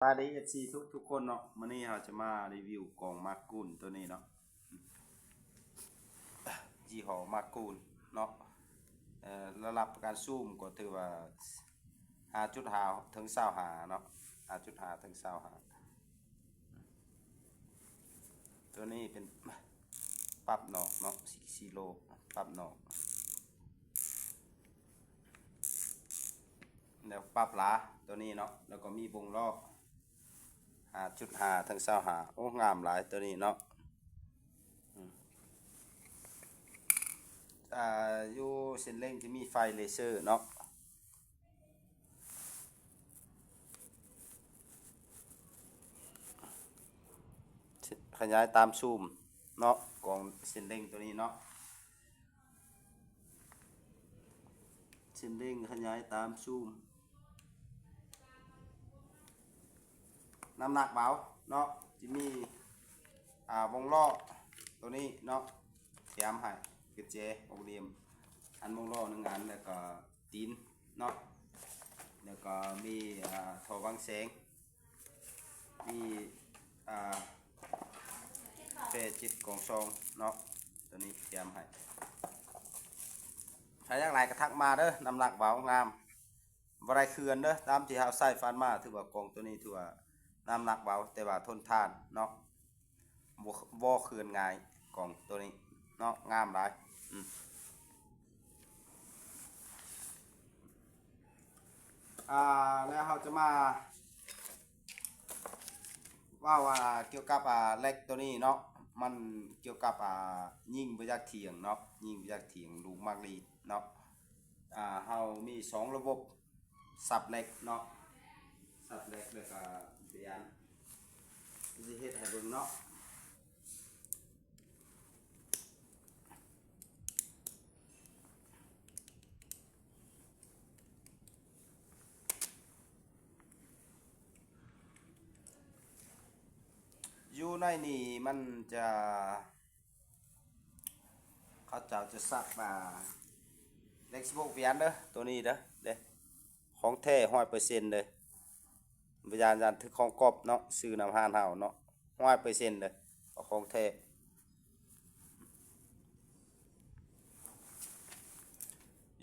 ສະບາຍດີ ເອັຟຊີ ທຸກໆຄົນເນາະ, ມື້ນີ້ເຮົາຈະມາຣີວິວກອງມາກກູນໂຕນີ້ເນາະ, ຍີ່ຫໍ້ມາກກູນເນາະ. ເອີ ລະດັບການຊູມກໍຖືວ່າ ຫ້າຈຸດຫ້າ ເຖິງ ຊາວຫ້າເນາະ, ຫ້າຈຸດຫ້າ ເຖິງ ຊາວຫ້າ. ໂຕນີ້ເປັນປັບນອກເນາະ, ຊີໂລປັບນອກ ແລ້ວປັບຫຼາໂຕນີ້ເນາະ, ແລ້ວກໍມີວົງລໍ້ ຫ້າຈຸດຫ້າ ເຖິງ ຊາວຫ້າ. ໂອ້ ງາມຫຼາຍໂຕນີ້ເນາະ. ອາ ຢູ່ເສັ້ນເລັງຈະມີໄຟເລເຊີເນາະ. ຂະຫຍາຍຕາມຊູມເນາະ, ກອງເສັ້ນເລັງໂຕນີ້ເນາະ, ເສັ້ນເລັງຂະຫຍາຍຕາມຊູມ. ນ້ຳໜັກເບົາເນາະ, ຈະມີ ອາ ວົງລໍ້ໂຕນີ້ເນາະ, ແຖມໃຫ້ກະແຈຫົກຫຼ່ຽມ ອັນວົງລໍ້ໜຶ່ງອັນ ແລ້ວກໍ ຕີນເນາະ, ແລ້ວກໍມີ ອາ ທໍ່ວັງແສງ, ມີ ອາ ແພເຈັດກອງຊອງເນາະ, ໂຕນີ້ຕຽມໃຫ້. ໃຜຢາກໄດ້ກໍທັກມາເດີ, ນ້ຳໜັກເບົາງາມ ບໍ່ໄດ້ເຂື່ອນເດີ, ຕາມທີ່ເຮົາໃຊ້ຜ່ານມາ ຖືວ່າກອງໂຕນີ້ຖືວ່ານ້ຳໜັກເບົາ ແຕ່ວ່າທົນທານເນາະ. ບໍ່ ບໍ່ເຂື່ອນງ່າຍ ກອງໂຕນີ້ເນາະ, ງາມຫຼາຍ. ອືມ ອາ ແລ້ວເຮົາຈະມາເວົ້າວ່າກ່ຽວກັບ ອາ ແລັກໂຕນີ້ເນາະ, ມັນກ່ຽວກັບ ອາ ຍິງບໍ່ຢາກຖຽງເນາະ, ຍິງບໍ່ຢາກຖຽງລູກໝາກລີດເນາະ. ອາ ເຮົາມີສອງລະບົບ ສັບເຫຼັກເນາະ, ສັບເຫຼັກແລ້ວກໍບຽນ ຊິເຮັດໃຫ້ເບິ່ງເນາະ. ຢູ່ໃນນີ້ມັນຈະ ເຂົາເຈົ້າຈະສັບ ອາ ເຫຼັກສິບຫົກຫວຽນເດີ ໂຕນີ້ເດີ ເດ້ ຂອງແທ້ຮ້ອຍເປີເຊັນເດີ. ບໍ່ຢ້ານ ຢ້ານຖືກຂອງກັອບເນາະ, ຊື້ນຳຮ້ານເຮົາເນາະ, ຮ້ອຍເປີເຊັນເດີ ຂອງແທ້.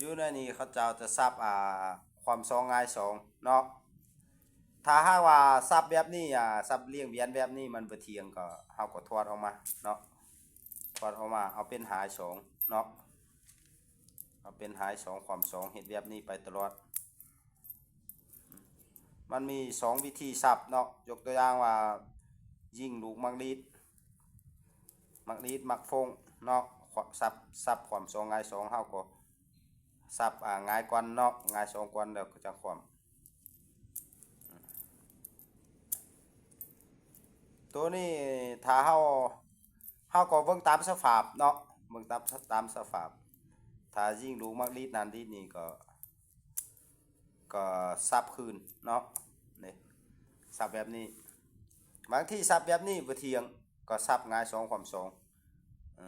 ຢູ່ໃນນີ້ເຂົາເຈົ້າຈະສັບ ອາ ຂວ້ຳສອງຫງາຍສອງເນາະ. ຖ້າຫາກວ່າສັບແບບນີ້ ອາ ສັບລຽງຫວຽນແບບນີ້ມັນບໍ່ທ່ຽງ ກໍເຮົາກໍຖອດອອກມາເນາະ, ຖອດອອກມາເອົາເປັນຫງາຍສອງເນາະ, ເອົາເປັນຫງາຍສອງ ຂວ້ຳສອງ ເຮັດແບບນີ້ໄປຕະຫຼອດ. ມັນມີສອງວິທີສັບເນາະ, ຍົກຕົວຢ່າງວ່າ ຍິງລູກໝາກລີດ ໝາກລີດ ໝາກຟົ້ງເນາະ, ສັບ ສັບຂວ້ຳສອງຫງາຍສອງ ເຮົາກໍສັບ ອາ ຫງາຍກ່ອນເນາະ, ຫງາຍສອງກ່ອນ ແລ້ວກໍຈັ່ງຂວ້ຳ. ໂຕນີ້ຖ້າເຮົາ ເຮົາກໍເບິ່ງຕາມສະພາບເນາະ, ເບິ່ງຕາມ ຕາມສະພາບ. ຖ້າຍິງລູກໝາກລີດນັ້ນລີດນີ້ກໍ ກໍສັບຄືນເນາະ, ນີ້ ສັບແບບນີ້. ບາງທີສັບແບບນີ້ບໍ່ທ່ຽງ ກໍສັບຫງາຍສອງ ຂວ້ຳສອງ. ເອີ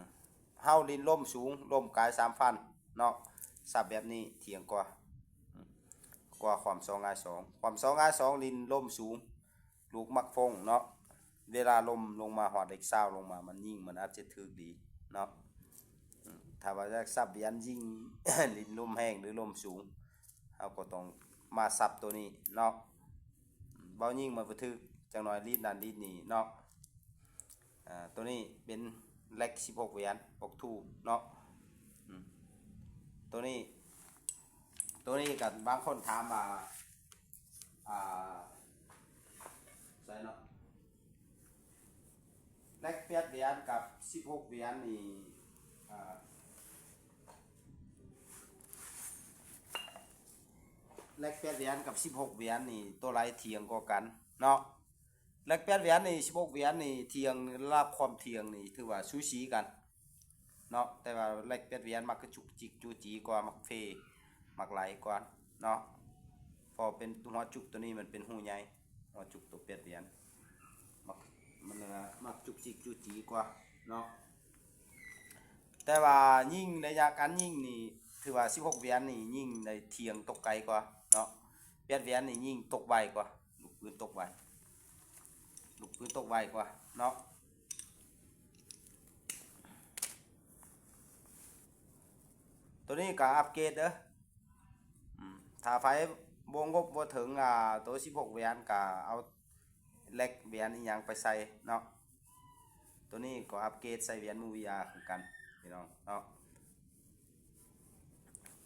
ເຮົາຫຼິ້ນລົມສູງ ລົມກາຍສາມພັນເນາະ, ສັບແບບນີ້ທ່ຽງກວ່າ ກວ່າຂວ້ຳສອງຫງາຍສອງ. ຂວ້ຳສອງຫງາຍສອງ ຫຼິ້ນລົມສູງ ລູກໝາກຟົ້ງເນາະ, ເວລາລົມລົງມາຮອດເຫຼັກຊາວລົງມາ ມັນຍິງມັນອາດຈະຖືກດີເນາະ. ອືມ ຖ້າວ່າຢາກສັບຫວຽນຍິງ ຫຼິ້ນລົມແຮງ ຫຼື ລົມສູງ ເຮົາກໍຕ້ອງມາສັບໂຕນີ້ເນາະ. ເບົາຍິງມັນບໍ່ຖືກ, ຈັກໜ້ອຍລີດນັ້ນລີດນີ້ເນາະ. ອາ ໂຕນີ້ເປັນເຫຼັກສິບຫົກຫວຽນ ຫົກທູເນາະ. ອືມ ໂຕນີ້ ໂຕນີ້ກໍບາງຄົນຖາມວ່າ ອາ ໃສ່ເນາະ ເຫຼັກແປດຫວຽນກັບສິບຫົກຫວຽນນີ້ ອາ ເຫຼັກແປດຫວຽນກັບສິບຫົກຫວຽນນີ້ ໂຕໃດທ່ຽງກວ່າກັນເນາະ? ເຫຼັກແປດຫວຽນນີ້ ສິບຫົກຫວຽນນີ້ ທ່ຽງ ລະດັບຄວາມທ່ຽງນີ້ ຖືວ່າສູສີກັນເນາະ, ແຕ່ວ່າເຫຼັກແປດຫວຽນມັກກະຈຸກຈິກຈູຈີກວ່າ ມັກເພ ມັກໄຫຼກວ່າເນາະ. ເພາະເປັນຫົວຈຸກໂຕນີ້ມັນເປັນຮູໃຫຍ່, ຫົວຈຸກໂຕແປດຫວຽນມັກ ມັນ ມັກຈຸກຈິກຈູຈີກວ່າເນາະ. ແຕ່ວ່າຍິງໄລຍະການຍິງນີ້ ຖືວ່າສິບຫົກຫວຽນນີ້ຍິງໄດ້ທ່ຽງຕົກໄກກວ່າເນາະ, ແປດຫວຽນນີ້ຍິງຕົກໄວກວ່າ, ລູກປືນຕົກໄວ. ລູກປືນຕົກໄວກວ່າເນາະ. ໂຕນີ້ກໍອັບເກຣດເດີ. ອືມ ຖ້າໃຜບໍ່ງົບບໍ່ເຖິງ ອ່າ ໂຕສິບຫົກແຫວນ ກໍເອົາແລັກແຫວນອີ່ຫຍັງໄປໃສ່ເນາະ. ໂຕນີ້ກໍອັບເກຣດໃສ່ແຫວນ Movia ຄືກັນພີ່ນ້ອງເນາະ.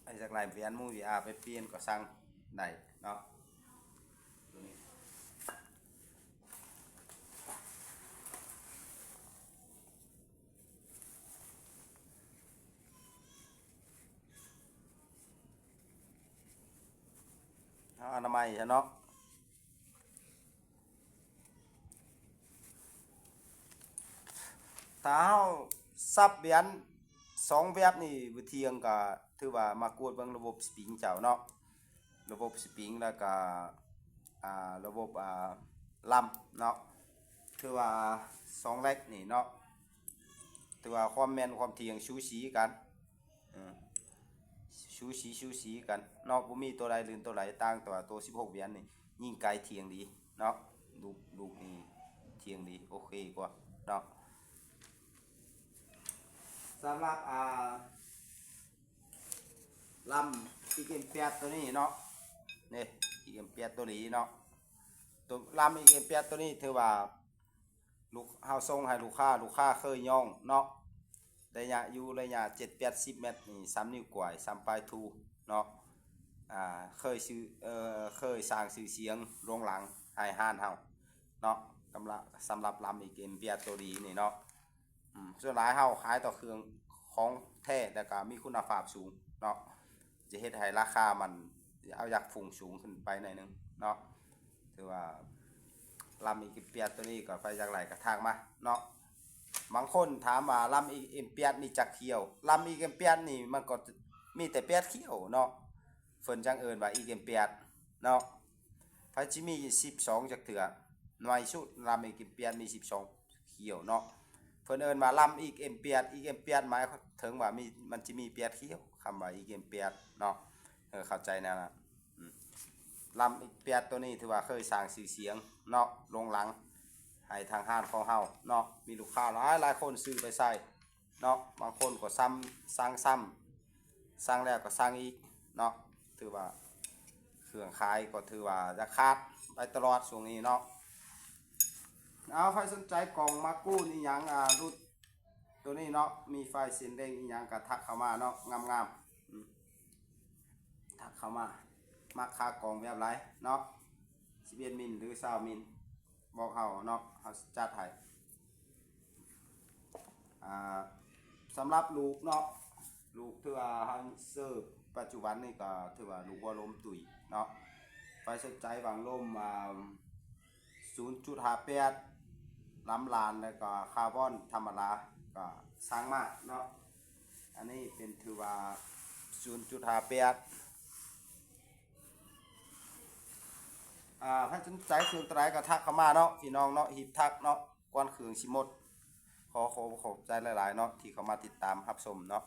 ໃຜຢາກໄດ້ແຫວນ Movia ໄປປ່ຽນກໍສັ່ງໄດ້ເນາະ. ໂຕນີ້ ເຮົາອະນາໄມຊະເນາະ. ຖ້າເຮົາສັບແຫວນສອງແວັບນີ້ບໍ່ທ່ຽງ ກໍຖືວ່າມາກວດເບິ່ງລະບົບສະປຣິງເຈົ້າເນາະ, ລະບົບສະປຣິງ ແລ້ວກໍ ອ່າ ລະບົບ ອ່າ ລຳເນາະ. ຖືວ່າສອງແລັກນີ້ເນາະ ຖືວ່າຄວາມແມ່ນຄວາມທ່ຽງສູສີກັນ. ເອີ ສູສີ ສູສີກັນເນາະ, ບໍ່ມີຕົວໃດລື່ນຕົວໃດ, ຕ່າງແຕ່ວ່າໂຕສິບຫົກແຫວນນີ້ຍິງໄກທ່ຽງດີເນາະ. ລູກ ລູກນີ້ທ່ຽງດີ ໂອເຄກວ່າເນາະ. ສຳລັບ ອ່າ ລຳອີກເອັມແປດໂຕນີ້ເນາະ, ນີ້ ອີກເອັມແປດໂຕນີ້ເນາະ, ໂຕ ລຳອີກເອັມແປດໂຕນີ້ຖືວ່າ ລູກ ເຮົາສົ່ງໃຫ້ລູກຄ້າ ລູກຄ້າເຄີຍຍ້ອງເນາະ, ໄລຍະຢູ່ໄລຍະເຈັດແປດສິບແມັດນີ້ ສາມນິ້ວກວາຍ ສາມປາຍທູເນາະ. ອ່າ ເຄີຍຊື່ ເອີ ເຄີຍສ້າງຊື່ສຽງໂດ່ງດັງໃຫ້ຮ້ານເຮົາເນາະ, ສຳລັບ ສຳລັບລຳອີກເອັມແປດໂຕດີນີ້ເນາະ. ອືມ ສ່ວນຫຼາຍເຮົາຂາຍແຕ່ເຄື່ອງຂອງແທ້ ແລ້ວກໍມີຄຸນນະພາບສູງເນາະ, ຈະເຮັດໃຫ້ລາຄາມັນ ເອົາ ຢາກຟຸ້ງສູງຂຶ້ນໄປໜ້ອຍໜຶ່ງເນາະ. ຖືວ່າລຳອີກເອັມແປດໂຕນີ້ກໍໃຜຢາກໄດ້ກໍທັກມາເນາະ. ບາງຄົນຖາມວ່າລຳອີກເອັມແປດມີຈັກຂ້ຽວ? ລຳອີກເອັມແປດນີ້ມັນກໍມີແຕ່ແປດຂ້ຽວເນາະ, ເພິ່ນຈັ່ງເອີ້ນວ່າອີກເອັມແປດເນາະ. ໃຜຊິມີສິບສອງຈັກເທື່ອ? ໜ້ອຍສຸດລຳອີກເອັມແປດມີສິບສອງຂ້ຽວເນາະ, ເພິ່ນເອີ້ນວ່າລຳອີກເອັມແປດ. ອີກເອັມແປດໝາຍເຖິງວ່າມີ ມັນຈະມີແປດຂ້ຽວ, ຄຳວ່າອີກເອັມແປດເນາະ. ເອີ ເຂົ້າໃຈແນວນັ້ນ. ອືມ ລຳອີກເອັມແປດໂຕນີ້ຖືວ່າເຄີຍສ້າງຊື່ສຽງເນາະ ໂດ່ງດັງໃຫ້ທາງຮ້ານຂອງເຮົາເນາະ, ມີລູກຄ້າຫຼາຍໆຄົນຊື້ໄປໃຊ້ເນາະ, ບາງຄົນກໍຊ້ຳ ສັ່ງຊ້ຳ ສັ່ງແລ້ວກໍສັ່ງອີກເນາະ. ຖືວ່າເຄື່ອງຂາຍກໍຖືວ່າຈະຂາດໄປຕະຫຼອດຊ່ວງນີ້ເນາະ. ເອົາ ໃຜສົນໃຈກ່ອງມາກູນອີ່ຫຍັງ ອ່າ ລຸດໂຕນີ້ເນາະ, ມີໄຟເສັ້ນເລັ່ງອີ່ຫຍັງກໍທັກເຂົ້າມາເນາະ, ງາມໆ ອືມ ທັກເຂົ້າມາ. ມັກຂາກອງແບບໃດເນາະ, ສິບເອັດມິນ ຫຼື ຊາວມິນ ບອກເຮົາເນາະ, ເຮົາຊິຈັດໃຫ້. ອ່າ ສຳລັບລູກເນາະ, ລູກທີ່ວ່າເຮົາເສີບປັດຈຸບັນນີ້ກໍຖືວ່າລູກຫົວລົມຕຸ້ຍເນາະ. ໃຜສົນໃຈບັ້ງລົມ ອ່າ ສູນຈຸດຫ້າແປດ ລຳລານ ແລ້ວກໍຄາບອນທຳມະດາ ກໍສັ່ງມາເນາະ. ອັນນີ້ເປັນຖືວ່າສູນຈຸດຫ້າແປດ. ອ່າ ໃຜສົນໃຈເຄື່ອງຕົວໃດກໍທັກເຂົ້າມາເນາະ ພີ່ນ້ອງເນາະ, ຮີບທັກເນາະ ກ່ອນເຄື່ອງຊິໝົດ. ຂໍ ຂໍຂອບໃຈຫຼາຍໆເນາະ ທີ່ເຂົ້າມາຕິດຕາມຮັບຊົມເນາະ.